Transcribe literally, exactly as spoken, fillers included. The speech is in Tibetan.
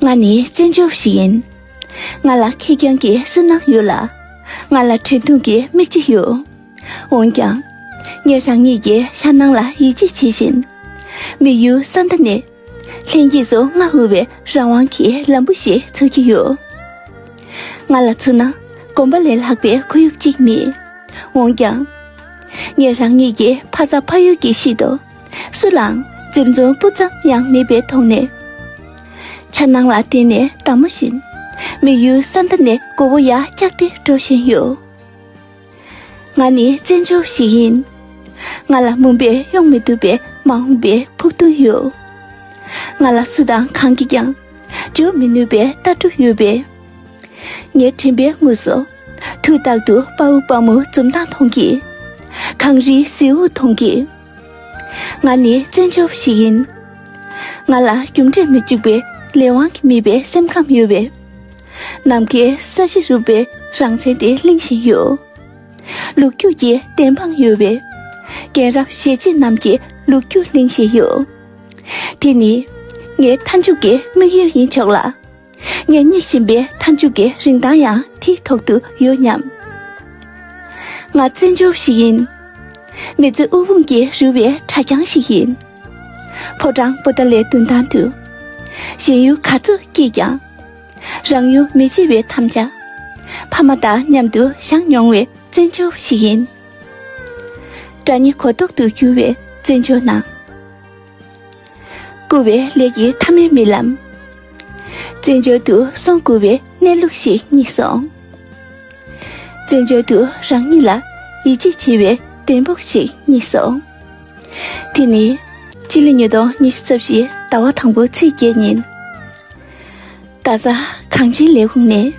ང་ནི་བཙན་བྱོལ་བ་ཞིག་ཡིན། ང་ལ་ཁེར་རྐྱང་གི་སུན་སྣང་ཡོད་ལ། ང་ལ་དྲན་གདུང་གི་མིག་ཆུ་ཡོད། འོན་ཀྱང་། ངས་རང་ཉིད་ཀྱི་འཆར་སྣང་ལ་ཡིད་ཆེས་བྱེད་བཞིན། མི་ཡུལ་ས་མཐའ་ནས། ལྷན་སྐྱེས་སུ་མངའ་འོས་པའི་རང་དབང་གི་ལམ་བུ་ཞིག་འཚོལ་གྱི་ཡོད། ང་ལ་མཚོན་ན། གོམ་པ་ལས་ལྷག་པའི་ཁོར་ཡུག་ཅིག་མེད། འོན་ཀྱང་། ངས་རང་ཉིད་ཀྱི་ཕ་ས་ཕ་ཡུལ་གྱི་ཕྱིར་དུ། སུ་ལའང་འཛེམ་ཟོན་སྤུ་ཙམ་ཡང་མེད་པའི་ཐོག་ནས། འཆར་སྣང་ལ་བརྟེན་ནས་མདའ་མོ་བཞིན། མི་ཡུལ་ས་མཐའ་ནས་མགོ་བོ་ཡར་བཀྱགས་ཏེ་འགྲོ་བཞིན་ཡོད། ང་ནི་བཙན་བྱོལ་བ་ཞིག་ཡིན། ང་ལ་མུན་པས་གཡོང་མི་ཐུབ་པའི་མ་འོངས་པའི་ཕུགས་འདུན་ཡོད། ང་ལ་སུ་དང་གང་གིས་ཀྱང་འཇོམས་མི་ནུས་པའི་ལྟ་གྲུབ་ཡོད་པས། ངའི་དྲན་པའི་ངོས་སུ། དུས་རྟག་ཏུ་དཔའ་བོ་དཔའ་མོའི་འཛུམ་མདངས་མཐོང་གིས། གངས་རིའི་ཟེའུ་མཐོང་གིས། ང་ནི་བཙན་བྱོལ་བ་ཞིག་ཡིན། ང་ལ་རྒྱུ་འབྲས་མི་གཅིག་པའི་ལས་དབང་གིས་མེད་པའི་སེམས་ཁམས་ཡོད་པས། ནམ་མཁའི་ས་གཞི་རུབ་པའི་རང་མཚན་དེ་གླེང་བཞིན་ཡོད། ལོ་རྒྱུས་ཀྱི་བདེན་དཔང་ཡོད་པས། རྒན་རབས་གཞིས་བྱེས་རྣམས་ཀྱི་ལོ་རྒྱུས་གླེང་བཞིན་ཡོད། དེ་ནི། ངའི་མཐའ་མཇུག་གི་དམིགས་ཡུལ་ཡིན་ཆོག་ལ། ངས་སྙེག་བཞིན་པའི་མཐའ་མཇུག་གི་རིན་ཐང་ཡང་དེའི་ཐོག་ཏུ་ཡོད་སྙམ། ང་བཙན་བྱོལ་བ་ཞིག་ཡིན། མི་ཚེ་དབུལ་ཕོངས་ཀྱིས་རུལ་བའི་གྲྭ་རྐྱང་ཞིག་ཡིན། ཕོ་བྲང་པོ་ཏཱ་ལའི་མདུན་ཐང་དུ། གཞན་ཡུལ་ག་ཚོད་སྐྱིད་ཀྱང་། རང་ཡུལ་མི་བརྗེད་པའི་དམ་བཅའ། ཕ་མ་དང་མཉམ་དུ་བཞེངས་མྱོང་བའི་བཙན་བྱོལ་བ་ཞིག་ཡིན། དགྲ་གཉེན་གོ་ལྡོག་ཏུ་གྱུར་བའི་བཙན་བྱོལ་ནང་། བསྐུར་བའི་ལས་ཀྱི་མཐའ་མའི་རྨི་ལམ། བཙན་བྱོལ་དུ་སོང་དགོས་པའི་གནས་ལུགས་ཤིག་རྙེད་སོང་། བཙན་བྱོལ་དུ་རང་ཉིད་ལ་ཡིད་ཆེས་བྱེད་པའི་གདེང་སྤོབས་ཤིག་རྙེད་སོང་། དེ་ནི། སྤྱི་ལོ་ཉིས་སྟོང་ཉི་ཤུ་རྩ་བཞི་ཟླ་བ་དང་པོའི་ཚེས་བརྒྱད་ཉིན། རྡ་ས་གངས་ཅན་ལས་ཁུངས་ནས།